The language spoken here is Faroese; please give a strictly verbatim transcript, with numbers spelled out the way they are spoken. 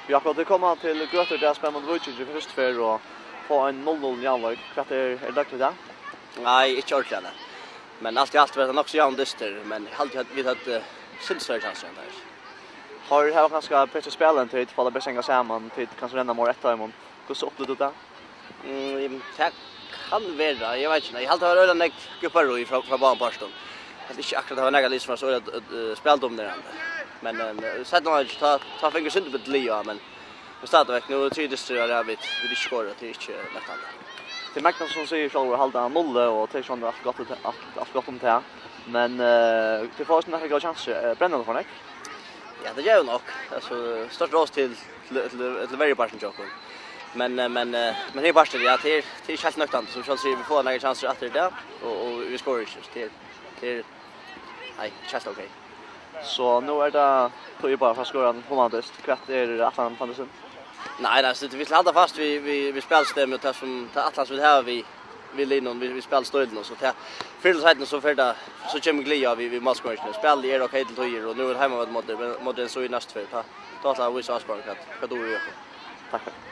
Jakob, tit koma til Gøtu í dag, spæla móti Víkingi fyri fyrstu ferð og fáa ein null null javnleik. Hvat er, er døgligt í dag? Nei, ikki ordiliga, nei. Men alt í alt var tað nokk so javn dystur, men eg haldi, at vit høvdu sindur størri kjansir enn teir. Teir hava kanska betri spæl enn tit, fáa tað best at hanga saman, tit kanska renna meira eftir teimum. Hvussu upplivdi tú tað? Mm, tað kann vera, eg veit ikki. Eg haldi, tað var øgiliga nógv gupparí frá, frá báðum pørtum. Eg helt ikki akkurát, tað var nakað lið sum var so øgiliga, eh, spældominerandi. Men, eh, seinna hálvleik, tá, tá fingu vit sindur betri lið, ja, men, men stadigvæk, nú er tað triði dysturin í rað, vit, vit ikki skora, tað er ikki lettandi. Tað er Magnus sum sigur sjálvur, halda null, og tað er sjálvandi alt gott, alt, alt gott um tað. Men, eh, tit fáa eisini nakrar góðar kjansir. Eh, brenna tit for nógv? Ja, tað gera vit nokk. Altso, stórt rós til, til, til, til verjupartin hjá okkum. Men, eh, men, eh, men hin parturin, ja, tað er, tað er ikki heilt nøktandi, sum Skjøldur sigur, vit fáa nakrar kjansir aftur í dag, og, og vit skora ikki, so tað er, tað er, nei, ikki heilt ok. So nú er tað tíð bara fyri at skora ein hundraðan dyst. Hvat er ætlanin tann dystin? Nei, nei, so vit skulu halda fast við, við, við spælsystemið og tað sum, tað ætlan sum vit hava við, við liðnum, við, við spælstílinum, so tað, fyrr ella seinni, so fer tað, so kemur gleðin við, við málskoringini. Spælið er ok til tíðir, og nú er heimavøllur móti, móti N S Í í næstu ferð. Tá, tá ætla vit at vísa Ásbjørn, hvat, hvat dugir í okkum. Takk fyri.